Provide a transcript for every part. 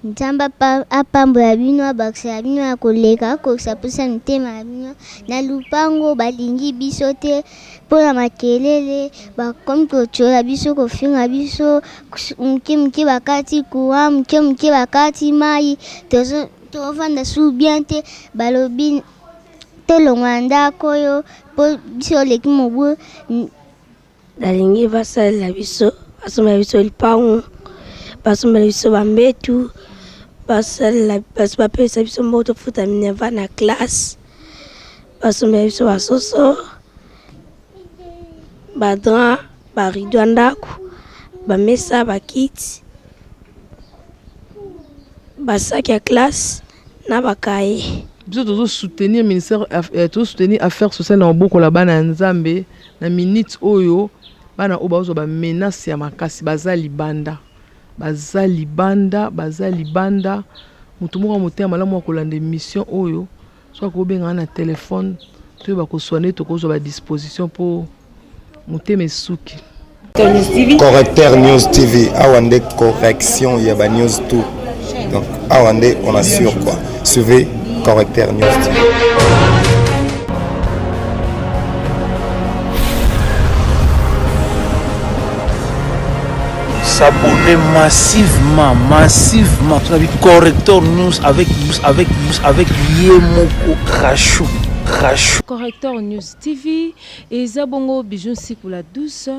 Nzambe apambola bino abakisela bino ya koleka akokisa mposa ya mitema na bino. Na lupango balingi biso te mpo na makelele bakomi kotiola biso kofinga biso moke moke bakati courant moke moke bakati mayi tozofanda su bien te balobi tolongwa na ndako oyo mpo biso oleki mobu. Nalingi basalela biso, basombela biso lipangu, basombela biso ba mbetu, basalela bapesa biso mbongo tofuta minerval na classe, basombela biso ba soso, ba drap, ba rideau ya ndako, ba mesa, ba kiti, ba sac ya classe na ba cahier. Biso tozo soutenir ministère tozo soutenir affaire sociale na kobokola bana ya Nzambe na minute oyo bana oyo bazozwa ba menace ya makasi baza libanda baza libanda baza libanda moto moko ya motema malamu akolanda emission oyo soki akobenga nga na telephone toyeba koswa nde tokozwa ba disposition mpo motema esuki. Correcteur News TV, awa nde correction ya ba news tout. Donc awa nde on assure quoi. Suivez Correcteur News TV. S'abonner massivement, massivement. Correcteur News avec avec avec Yemoko Rachou. Rachou. Correcteur News TV eza bongo Bijou Nsiku la douce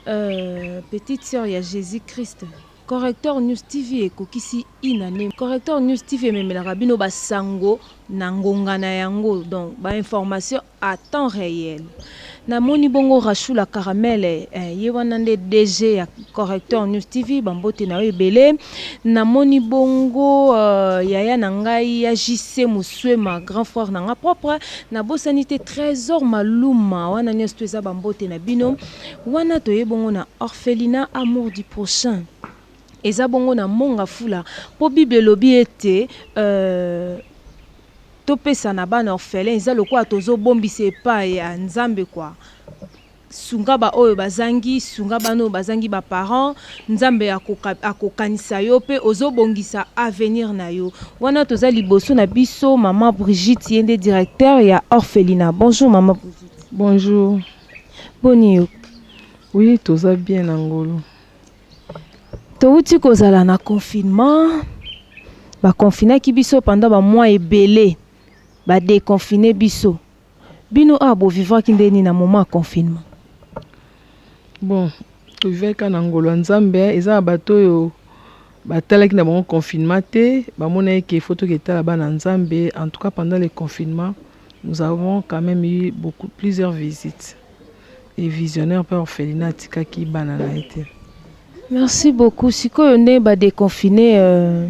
euh, petite sœur ya Jésus Christ. Correcteur News TV ekokisi une année. Correcteur News TV ememelaka bino ba sango na ngonga na yango donc ba information à temps reel. Na moni bongo Rachou la caramel eh, ye wana nde DG ya Correcteur News TV, ba mbote na yo ebele. Na moni bongo euh, yaya na ngai ya JC Musuema, grand frère na nga propre. Na bosani te Tresor Maluma, wana nionso to eza ba mbote na bino. Wana toye bongo na orphelinat Amour du prochain. Eza bongo na Mont Ngafula po bible elobi ete euh, Topesa na bana orphelin eza lokola tozo bombisa epa ya nzambe quoi sunga ba oyo bazangi sunga bana oyo bazangi ba parents nzambe ako kanisa yo pe ozo bongisa avenir na yo wana toza liboso na biso maman Brigitte ye nde directeur ya orphelinat bonjour maman Brigitte. Bonjour. Boni yo? Oui toza bien na ngolu. Towuti kozala na confinement, ba confinaki biso pendant ba mois ebele, ba deconfiner biso. Bino awa bo vivraki nde nini na moment ya confinement? Bon, to vivaki kaka na ngolu ya Nzambe, eza na bato oyo batalaki na bango confinement te, bamonaki que faut toke tala bana Nzambe. En tout cas pendant le confinement, nous avons quand meme eu beaucoup plusieurs visites. Et visionnaire pe orphelinat atikaki bana na ye te. Merci beaucoup sikoyo nde ba deconfine euh,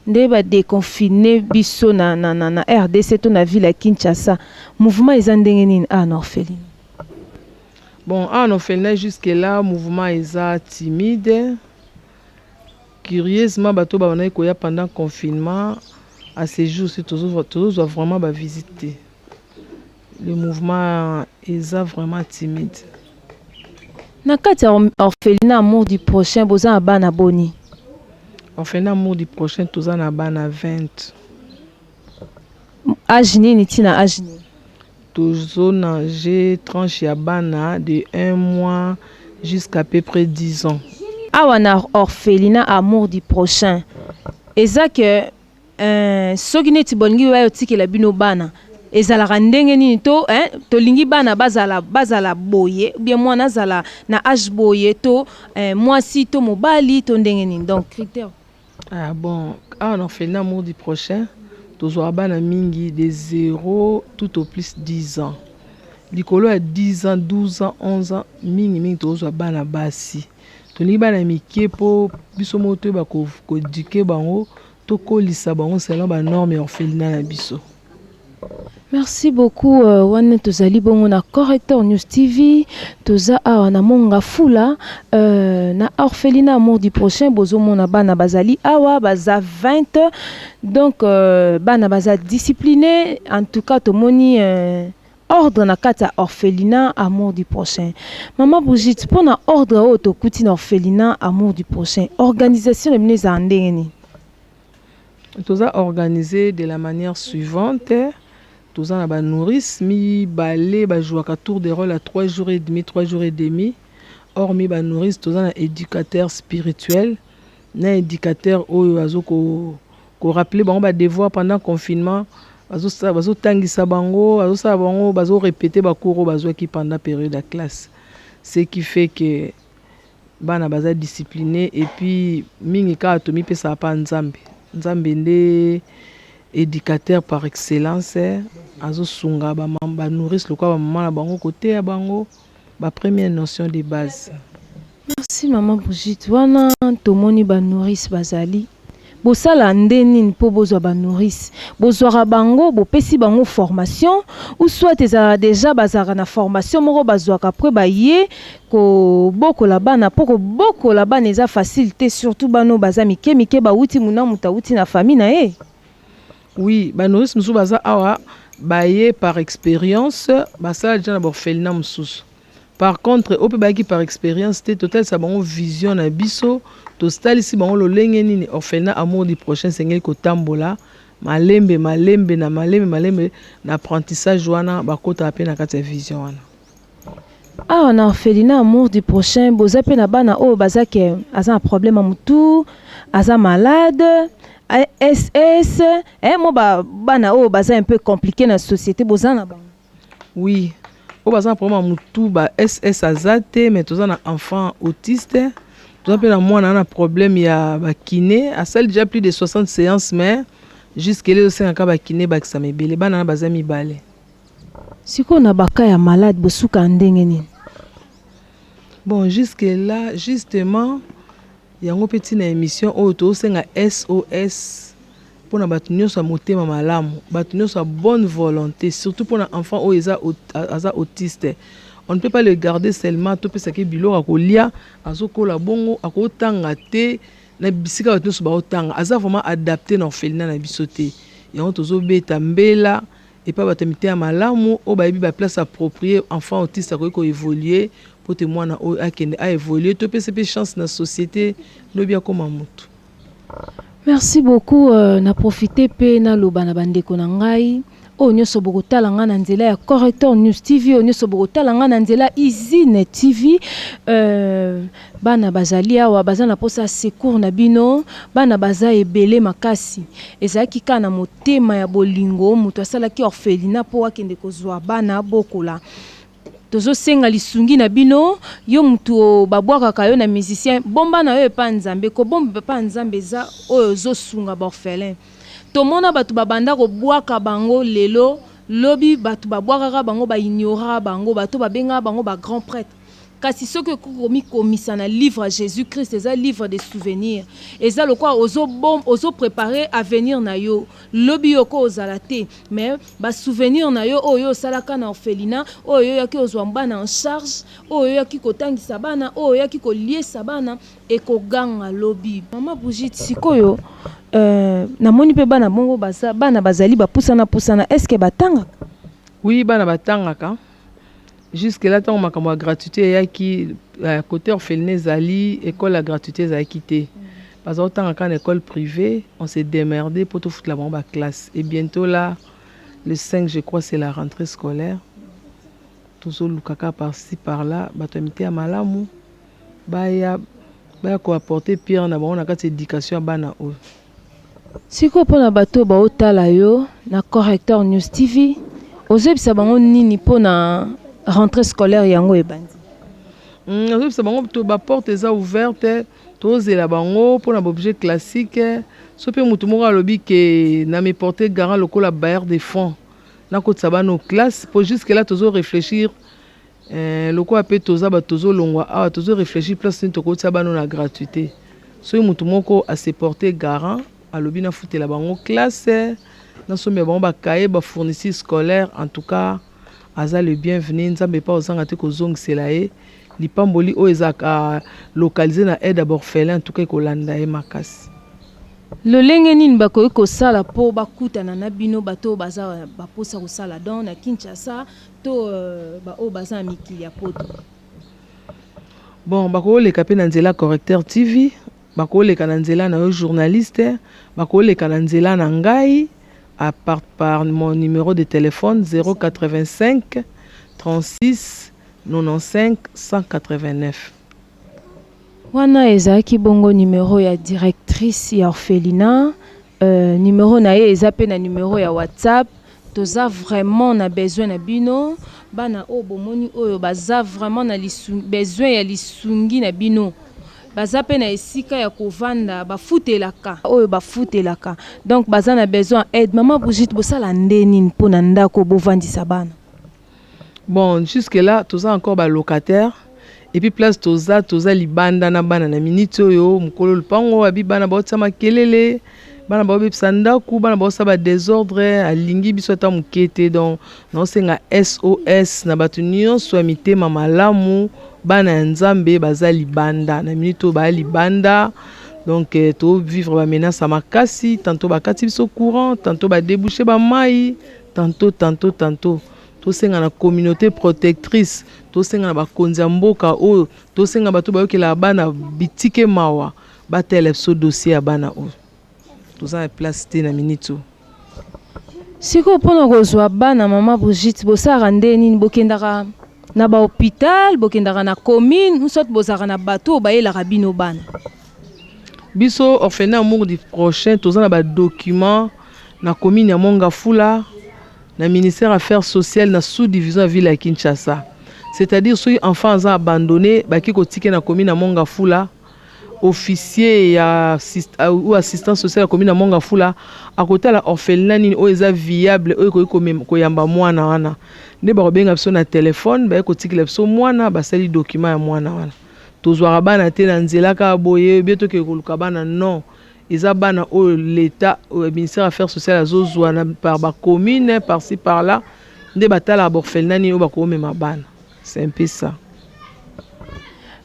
nde ba deconfine biso na, na, na, na RDC to na ville ya Kinshasa mouvement eza ndenge nini awa na orphelinat? Bon awa na orphelinat jusque là mouvement eza timide curieusement bato oyo babandaki koya pendant confinement à ce jour ci tozozwa vraiment ba visite te. Le mouvement eza vraiment timide. Na kati ya orphelinat amour du prochain boza na bana boni? Orphelinat amour du prochain toza na bana 20. Age nini ti na age nini? Tozo nage tranche ya bana de un mois jusqu'à peu près 10 ans. Awa na orphelinat amour du prochain eza que Eeh soki neti bolingi bayo tikela bino bana ezalaka ndenge nini to eh tolingi bana bazala bazala boye ou bien mwana azala na age boye to eh mwasi to mobali to ndenge nini donc critère. Ah bon awa na orphelinat amour du prochain tozwaka bana mingi de zero tout au plus 10 ans likolo ya 10 ans 12 ans 11 ans mingi mingi tozwa bana basi tolingi bana mike po biso moko toyeba ko eduquer bango Tokolisa bango selon ba normes ya orphelinat na biso. Merci beaucoup wana tozali bongo na Corrector News TV toza awa na Mont Ngafula na orphelinat Amour du prochain bozomona bana bazali awa baza 20 donc bana baza discipline en tout cas tomoni ordre na kati ya orphelinat Amour du prochain. Maman Brigitte pona ordre oyo tokuti na orphelinat Amour du prochain organisation na bino ezala ndenge nini? Toza organisé de la manière suivante. Toza na banourrice mibale, bajouaka tour de rôle à 3 jours et demi, 3 jours et demi. Hormis banourrice, toza na éducateur spirituel na éducateur oyo azo korappeler bango badevoir pendant confinement. Bazotangisa bango, bazosala bango, bazorépéter bacours oyo bazwaki pendant période ya classe, ce qui fait que bana baza discipliné. Et puis mingi kaka tomipesaka mpa Nzambe. Nzambe nde éducateur par excellence, azosunga banourrice lokola bamama na bango, koteya bango bapremière notion de base. Merci, mama Brigitte. Wana tomoni banourrice bazali. Bosala nde nini mpo bozwa banourrice? Bozwaka bango, bopesi bango formation, ou soit ezalaka déjà bazalaka na formation moko bazwaka, après baye kobokola bana? Mpo kobokola bana eza facile te, surtout bana oyo baza mike mike, bawuti muna, moto awuti na famille na ye. Oui, banourrice mosusu baza awa, baye par expérience, basala déjà na baorphelinat mosusu. Par contre, oyo mpe bayaki par expérience te, totalisa bango vision na biso, totalisi bango lolenge nini orphelinat Amour du Prochain esengeli kotambola malembe malembe na malembe malembe. Na apprentissage wana, bakotaka mpe na kati ya vision wana. Awa na orphelinat Amour du Prochain, boza mpe na bana oyo baza ke aza na problème ya motu, aza malade, ss mo bana oyo baza un peu compliqué na société, boza na bango? Oui, oyo baza na problème ya motu, ba ss aza te, mais toza na enfant autiste, toza mpe na mwana na problème ya bakiné, asali déjà plus de 60 séances, mais jusque là ezosengaka bakiné bakisama ebele. Bana na baza mibale. Sikoyo na bacas ya malade, bosuka ndenge nini? Bon, jusque là, justement, yango mpe ntina émission oyo. Tozosenga SOS mpona bato nyonso ya motema malamu, bato nyonso ya bonne volonté, surtout mpona enfant oyo eza aza autiste. On ne peut pas le garder seulement, topesaki biloko ya kolia, azokola bongo, akotanga te na bisika bato nyonso baotanga, aza vraiment adapté na orphelinat na biso te. Yango tozobeta mbela epai bato ya mitema malamu oyo bayebi baplace approprié enfant autiste akoki koévoluer, mpo te mwana oyo akende aévoluer, topesa mpe chance na société, lobi akóma motu. Merci beaucoup. Na profite mpe naloba na bandeko na ngai oyo nyonso bokotala ngai na nzela ya Correcteur News TV, oyo nyonso bokotala ngai na nzela Isine TV, bana bazali awa, baza na mposa ya secours na bino. Bana baza ebele makasi. Ezalaki kaka na motema ya bolingo moto asalaki orphelinat mpo akende kozwa bana bokola. Tozosenga lisungi na bino. Yo mutu babwakaka yo na musicien, bomba na yo epa Nzambe. Kobomba epa Nzambe eza oyo ozosunga baorphelin. Tomona bato babanda kobwaka bango, lelo lobi bato babwakaka bango, baignoraka bango, bato babengaka bango bagrand prêtre. Kasi soki okoki komikomisa na livre ya Jésus Christ, eza livre de souvenir, eza lokola ozoprépare avenir na yo. Lobi yo ko ozala te, mais basouvenir na yo oyo osalaka na orphelinat, oyo oyaki ozwa bana en charge, oyo oyaki kotangisa bana, oyo oyaki koliesa bana, ekoganga lobi. Mama Brigitte, sikoyo namoni mpe bana bongo baza, bana bazali bapusana pusana, est ce que batangaka? Oui, bana batangaka. Jusque là, ntango makambo ya gratuité eyaki, côté orphelinat ezali école ya gratuité ezalaki te, baza kotanga kaka na école privée. On s'est démerdé mpo tofutela bango baclasse, et bientôt là, le 5, je crois, c'est la rentrée scolaire. Tozoluka kaka par-ci par-là bato ya miteya malamu baya koapporter pierre na bango na kati ya éducation ya bana oyo. Sikoyo, mpona bato oyo baotala yo na Correcteur News TV, ozoyebisa bango nini mpona rentrée scolaire yango ebandi? Nazoyebisa bango to baporte eza ouverte, tozela bango mpona baobjet classique. So mpe motu moko alobi ke na miporte garant lokola bailleur de fonds, nakotisa bana classe, po jusque là tozo réfléchir, lokola mpe toza bato tozolongwa awa, tozo réfléchir place nini tokotia bana na gratuité. Soki motu moko ase porte garant, alobi nafutela bango classe, nasombela bango bacahier, bafourniture scolaire, en tout cas aza le bienvenu. Nzambe epa ozanga te kozongisela ye lipamboli oyo ezalaka localisé na aide ya baorphelin, en tout cas ekolanda ye makasi. Lolenge nini bakoki kosala mpo bakutana na bino, bato oyo baza baposa kosala don na Kinshasa to baoyo baza na mikili ya Poto? Bon, bakoleka mpe na nzela Correcteur TV. Bakoleka na nzela na yo journaliste, bakoleka na nzela na ngai à part par mon numéro de téléphone 085 36 95 189. Wana ezalaki bongo numero ya directrice ya orphelinat. Numero na ye eza pe na numero ya WhatsApp. Toza vraiment na besoin na bino. Bana oyo bomoni oyo baza vraiment na besoin ya lisungi na bino. Baza pe na esika ya kovanda, bafutelaka. Oyo bafutelaka. Donc baza na besoin ya aide. Maman Brigitte, bosala nde nini po na ndako bovandisa bana? Bon, jusque là toza encore ba locataire et puis place toza, toza libanda na bana na minute oyo. Mokolo lupango abi bana baotia makelele, bana baobebisa ndako, bana baosala ba désordre, alingi biso ata moke te. Donc naosenga SOS na bato nyonso ya mitema malamu, bana ya Nzambe baza libanda na minute oyo, baya libanda. Donc tovivre ba menace ya makasi, tantôt bakati biso courant, tantôt badébouche bamai, tantôt, tantôt, tantôt. Tosenga na communauté protectrice, tosenga na bakonzi ya mboka oyo, tosenga bato bayokelaka bana bitike mawa, batela biso dossier ya bana oyo. Toza na place te na minute oyo. Sikoyo mpona kozwa bana, mama Brigitte, bosalaka nde nini? Bokendaka na bahôpital, bokendaka na commune, soit bozalaka na bato oyo bayelaka bino bana? Biso orphelinat Amour du Prochain, toza na badocument na commune ya Mont-Ngafula, na ministère affaires sociales, na sous-division ya ville ya Kinshasa. C'est-à-dire soki enfant aza abandonné, baki kotika na commune ya Mont-Ngafula, officier ya ou assistant social ya commune ya Mont-Ngafula akotala orphelinat nini oyo eza viable, oyo ekoki koyamba mwana wana. Nde bakobenga biso na telefone, baye kotikela biso mwana, basali document ya mwana wana. Tozwaka bana te na nzela kaka boye bie tokende koluka bana, non. Eza bana oyo l'état, ministère affaires sociales azozwa par bacommune, par-ci par-là, nde batalaka baorphelinat nini oyo bakomema bana. C'est un peu ça.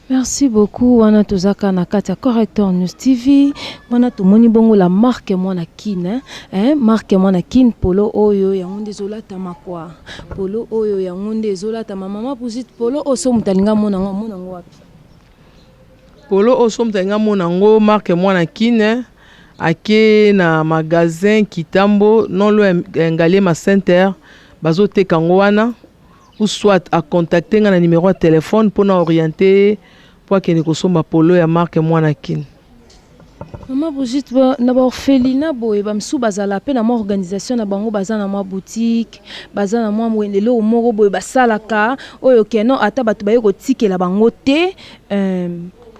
Merci beaucoup. Wana tozaka na kati ya Correcteur News TV. Wana tomoni bongo la marque Mwana Kin, hein? Marque Mwana Kin, polo oyo yango nde ezolatama kwa. Polo oyo yango nde ezolatama. Mama Brigitte, polo oyo so moto alinga mona yango, amona yango wapi? Polo oyo so moto alinga mona yango, marque Mwana Kin, ake na magasin Kitambo, non loin Ngaliema Center, bazoteka yango wana, ou soit acontacte nga na numéro ya téléphone mpona orienter po akende kosomba polo ya marque Mwana Kin. Mama Brigitte, na baorphelinat boye, bamisusu bazala mpe na mwa organisation na bango, baza na mwa boutique, baza na mwa eloko moko boye basalaka oyo keno ata bato baye kotikela bango te,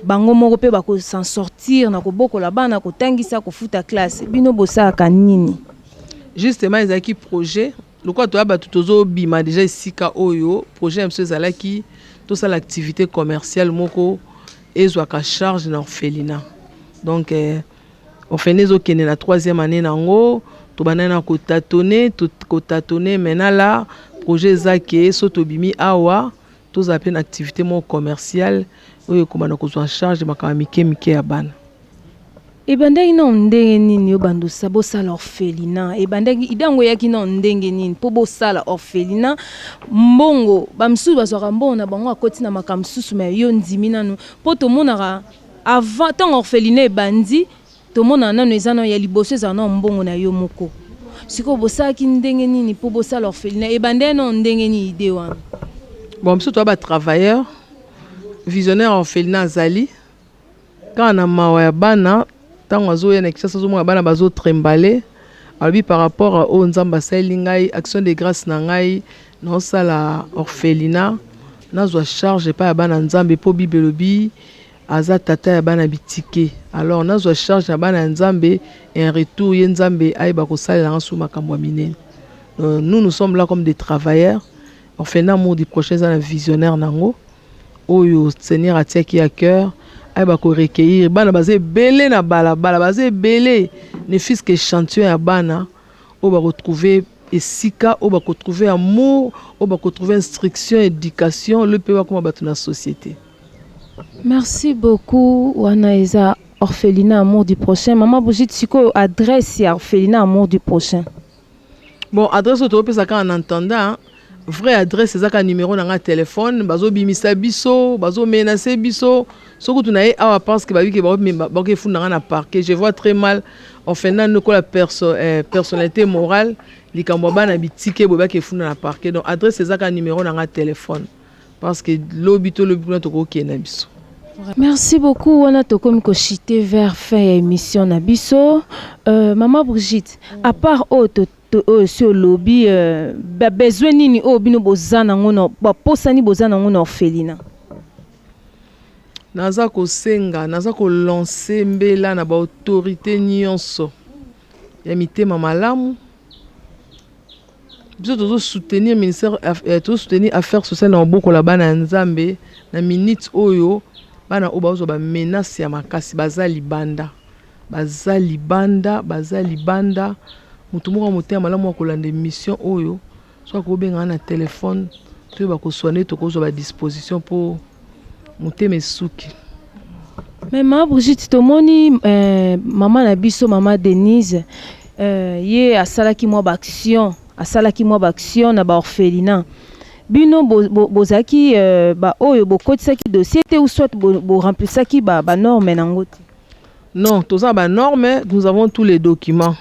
bango moko mpe bakosan sortir na kobokola bana, kotangisa, kofuta classe. Bino bosalaka nini? Justement, ezalaki projet lokola toya bato tozobima déjà esika oyo. Projet ya biso ezalaki tosala activité commerciale moko ezwaka charge na orphelinat. Donc orphelinat ezokende na troisième année nango, tobandaki na kotâtonner, kotâtonner. Maintenant là, projet eza ke so tobimi awa, tozala mpe na activité moko commerciale oyo ekobanda kozwa charge makambo mike mike ya bana. Ebandaki nao ndenge nini yo bandosa bosala orphelinat? Ebandaki idée yango eyaki nao ndenge nini mpo bosala orphelinat? Mbongo, bamisusu bazwaka mbongo na bango, akoti na makambo mosusu, me yo ndimi nanu mpo tomonaka avant ntango orphelinat ebandi, tomonaka nanu eza nano ya liboso, ezala nano mbongo na yo moko. Sikoyo bosalaki ndenge nini mpo bosala orphelinat? Ebandaki nano ndenge nini idée wana? Bon, biso toya batravailleur, visionnaire orphelinat azali kaka na mawa ya bana. Ntango azoya na Kinshasa, azomona bana bazotrembale, alobi: par rapport a oyo Nzambe asaleli ngai, action de grâce na ngai, naosala orphelinat, nazwa charge epai ya bana Nzambe, mpo Bible elobi aza tata ya bana bitike. Alors nazwa charge na bana ya Nzambe, en retour ye Nzambe ayeba kosalela nga su makambo ya minene. Nous, nous sommes là comme des travailleurs. Orphelinat Amour du Prochain eza na visionnaire nango oyo Seigneur atiaki ya cœur ayeba korecueillir bana. Baza ebele na balabala, baza ebele. Ne fût-ce que échantillon ya bana oyo bakotrouve esika oyo bakotrouve amour, oyo bakotrouve instruction, éducation, le mpe bakoma bato na société. Merci beaucoup. Wana eza orphelinat Amour du Prochain. Mama Brigitte, sikoyo adresse ya orphelinat Amour du Prochain? Bon, adresse oyo topesa kaka na entendant, vraie adresse eza kaka numéro na nga telefone. Bazobimisa biso, bazomenace biso. Soki kutu naye awa parce que bayebi ke bakoki efunda nga na parquet, je vois très mal orphelinat lokola perso, eh, personnalité morale, likambo ya bana bitike boye bake efunda na parquet. Donc adresse eza kaka numero na nga téléphone, parce que lobi to lobi kuna tokokende na biso. Merci beaucoup. Wana tokomi kochuter vers fin ya émission na biso. Mama Brigitte, à part oyo oyo si olobi, babesoin nini oyo bino boza nango na baposani boza nango na orphelinat? Naza kosenga, naza kolancer mbela na baautorité nyonso ya mitema malamu. Biso tozosoutenir ministère, tozosoutenir affaire sociale na kobokola bana ya Nzambe na minute oyo bana oyo bazozwa bamenace ya makasi, baza libanda, baza libanda, baza libanda. Motu moko ya motema malamu ya kolanda émission oyo, soki akobengaka na telefone, toyeba koswane, tokozwa badisposition mpo motema esuki. Mais mama Brigitte, tomoni mama na biso, mama Denise, ye asalaki mwa baaction, asalaki mwa baaction na baorphelinat. Bino bozalaki baoyo bokotisaki dossier te ou soit boremplisaki banorme nango te? Non, toza banorme, nous avons tous les documents.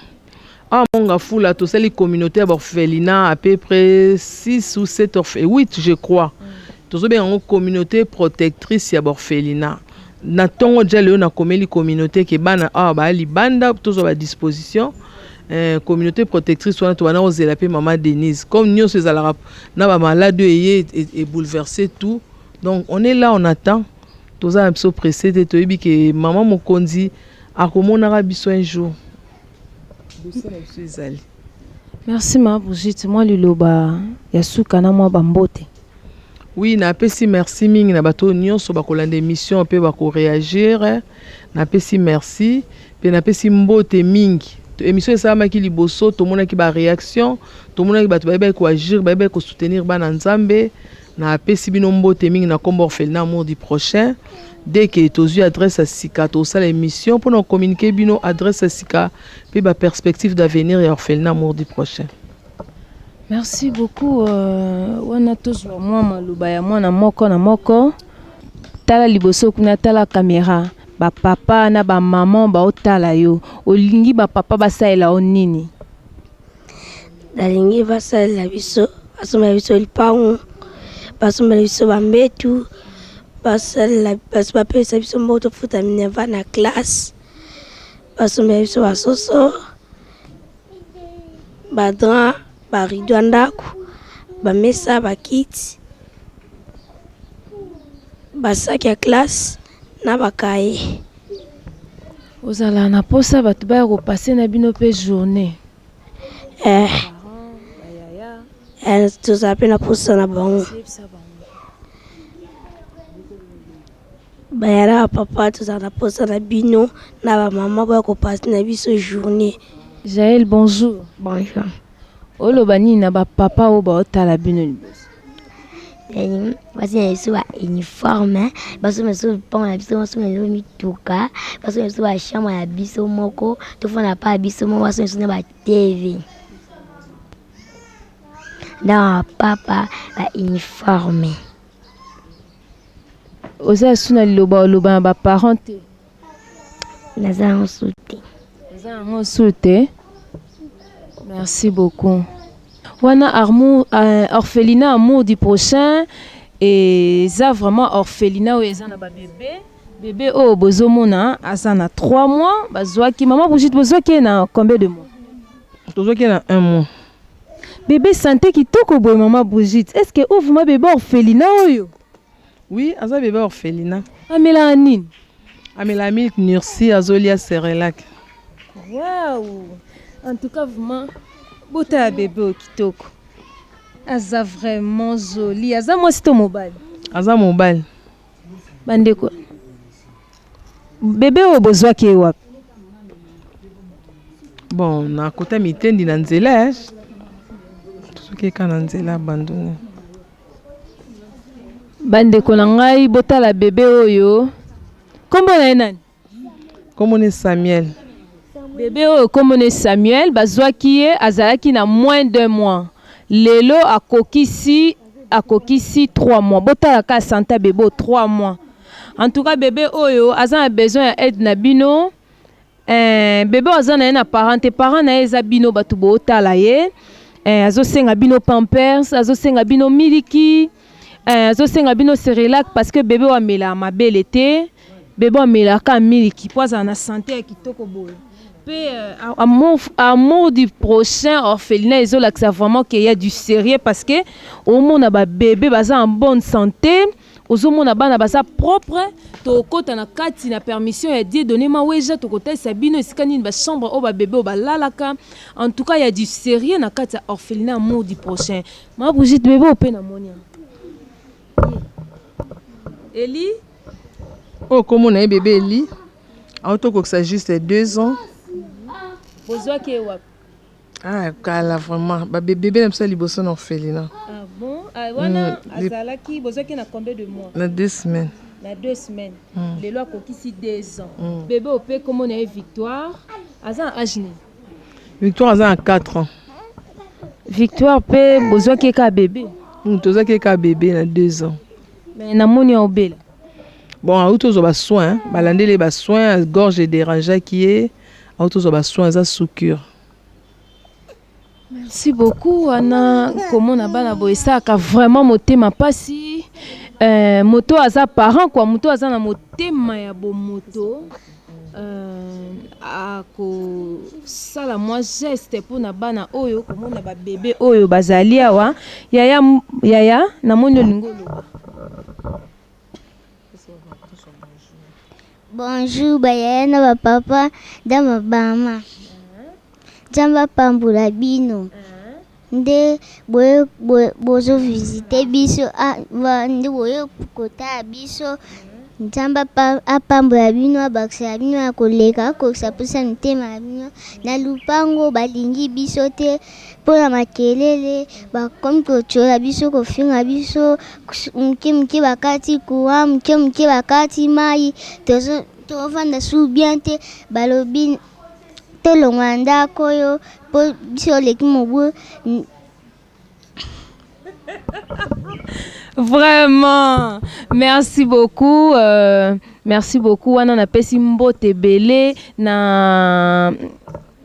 Awa Mont Ngafula, tosali communauté ya baorphelinat à peu près 6 ou 7, 8 je crois. Tozobenga yango communauté protectrice ya baorphelinat. Na ntongo dia lelo nakomeli communauté ke bana awa baya libanda, tozwa badisposition. Communauté protectrice wana, tobanda kozela mpe mama Denise. Comme nyonso ezalaka na bamalade oyo eye ebouleverse tout, donc on est là, on attend. Toza na biso pressé te, toyebi ke mama mokonzi akomonaka biso un jour. Dossier na biso ezali. Merci mama Brigitte. Mwa liloba ya suka na mwa bambote. Oui, napesi merci mingi na bato oyo nyonso bakolanda émission mpe bakoréagir. Napesi merci mpe napesi mbote mingi. Émission esalamaki liboso, tomonaki baréaction, tomonaki bato bayebaki koagir, bayebaki kosoutenir bana Nzambe. Napesi bino mbote mingi na nkombo orphelinat Amour du Prochain. Dès que tozwi adresse ya sika, tosala émission mpona kocommuniquer bino adresse ya sika mpe baperspective d'avenir ya orphelinat Amour du Prochain. Merci beaucoup. Wana tozwa mwa maloba ya mwana moko na moko. Tala liboso kuna, tala caméra. Bapapa na bamama baotala yo, olingi bapapa basalela yo nini? Nalingi basalela biso, basombela biso lipangu, basombela biso bambetu, basalela, bapesa biso mbongo tofuta minerval na classe, basombela biso basoso, badrap, barideau ya ndako, bamesa, bakiti, basaki ya classe na bakaye. Ozala na mposa bato baya kopasser na bino mpe journée? Eh, eh, tozala mpe na posa na bango. Baya na bapapa, tozala na posa na bino na bamama, boya kopasser na biso journée. Jael, bonjour. Bonjour. Oloba nini na bapapa oyo baotala bino liboso? Basi na biso ba uniforme, basomba biso lupango na biso, basomba biso mituka, basomba biso bachambre na biso moko, tofanda pa ya biso moko, basomba biso na ba TV na bapapa, ba uniforme. Oza su na liloba oloba na baparent te? Naza yango su te. Oza yango su te. Merci beaucoup. Wana amour, orphelinat Amour du Prochain eza vraiment orphelinat oyo eza na babebe. Bebe oyo bozomona aza na 3 mois. Bazwaki mama Brigitte, bozwaki ye na combien de mois? Tozwaki na un mois. Bebe santé kitoko boye, mama Brigitte, est ce que oyo vraiment bebe orphelinat oyo? Oui, aza bebe orphelinat. Amelaka nini? Amela milk nursi, azolia Cerelac. Wow, en tout cas vraiment, botala bebe oyo kitoko, aza vraiment joli. Aza mwasi to mobali? Aza mobali. Bandeko, bebe oyo bozwaki ye wapi? Bon, nakota mitendi na nzela, eh. Soki eka na nzela abandonné. Bandeko na ngai, botala bebe oyo. Nkombo na ye nani? Kombo ne Samuel. Bebe oyo nkombo ne Samuel. Bazwaki ye azalaki na moins d'un mois, lelo akokisi 3 mois. Botala ka santé bebe oyo, 3 mois. En tout cas bebe oyo aza na besoin ya aide na bino. Eh, bebe oyo aza na ye na parent te, parent na ye eza bino bato bootala ye. Eh, azosenga bino pampers, azosenga bino miliki, eh, azosenga bino Cerelac parce que bebe oyo amelaka mabele te. Bebe oyo amelaka miliki mpo azala na sante ya kitoko boye. Pe euh, amour, amour du prochain orphelinat ezolakisa vraiment qu'il y a du sérieux parce que omona ba bebe baza en bonne santé. Ozomona bana baza propre, tokota na kati na permission ya Dieu donne Maweja, tokotalisa bino esika nini ba chambre oyo ba bebe oyo balalaka. En tout cas, il y a du sérieux na kati ya orphelinat Amour du prochain. Ma Brigitte, bebe oyo pe namoni awa. Eli? Oyo kombo na ye bebe Eli, auti kokokisa juste 2 ans. Bozwaki ye wapi? Ah kala vraiment ba bebe na biso ya liboso na orphelinat. Ah bon? Ah, wana azalaki bozwaki na combien de mois? Na 2 semaines. Na 2 semaines. Lelo akokisi 2 ans. Bebe oyo pe kombo na ye Victoire, aza na age nini? Victoire aza na 4 ans. Victoire pe bozwaki ye kaka bebe? Tozwaki ye kaka bebe na 2 ans. Mais namoni aobela. Bon, auti ozwa ba soins, balandeli ye ba soins, gorge ederangeaki ye, auti ozwa ba soins, aza sous cure. Merci beaucoup wana komona bana boye esalaka vraiment motema pasi euh, moto aza parent quoi, moto aza na motema ya bomoto euh, akosala mwa geste mpona bana oyo, komona ba bebe oyo bazali awa. Yaya, yaya namoni olingi oloba. Bonjour ba yaya na ba papa na ba mama. Nzambe apambola bino. Nde boye bozo visite biso nde boye kotala biso. Nzambe apambola bino, abakisela bino ya koleka, akokisa mposa ya mitema na bino. Na lupango balingi biso te mpo na makelele, bakomi kotiola biso, kofinga biso moke moke, bakati courant moke moke, bakati mayi, tozovanda su bien te. Balobi tolongwa na ndako oyo mpo biso oleki mobu. Vraiment, merci beaucoup, merci beaucoup. Wana napesi mbote ebele na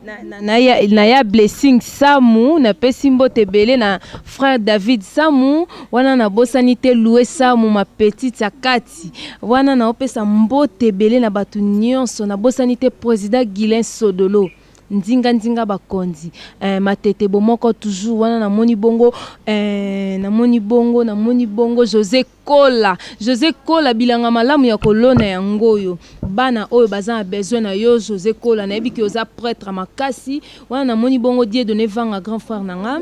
na, na, ya, na ya Blessing Samu, napesi mbote ebele na frère David Samu, wana nabosani te Loué Samu, ma petite ya kati, wana naopesa mbote ebele na bato nyonso, nabosani te président Guilain Sodolo. Nzinga nzinga bakonzi eh, matete bomoko toujours wana namoni bongo eh, namoni bongo namoni bongo Jose Kola Jose Kola bilanga malamu ya kolona yango oyo bana oyo baza na besoin na yo Jose Kola nayebi ke oza pretre makasi wana namoni bongo Dieudonne Vanga grand frère na nga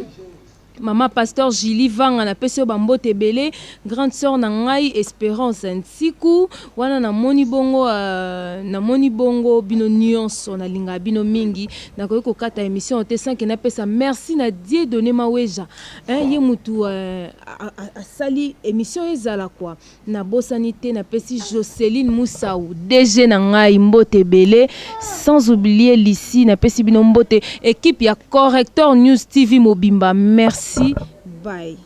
Maman pasteur Julie Vanga na pesi yo ba mbote ebele, grande sœur na ngai Esperance Nsiku wana na moni bongo na moni bongo bino nionso na lingaka bino mingi, na koki ko kata emission te sans que na pesa merci na Dieu donne Maweja hein ye mutu asali emission ezala quoi. Nabosani te napesi Joceline Musau DG na ngai mbote ebele sans oublier Lucie napesi bino mbote equipe ya Corrector News TV mobimba merci bye.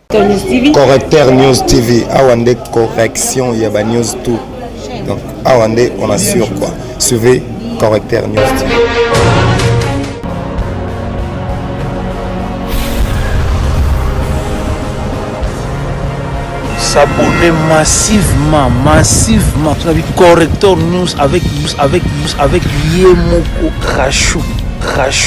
Correcteur News TV, awa nde correction ya ba news tout. Donc awa nde on assure quoi. Suivez Correcteur News TV. S'abonner massivement, massivement. Corrector News avec avec avec ye moko Rachou, Rachou.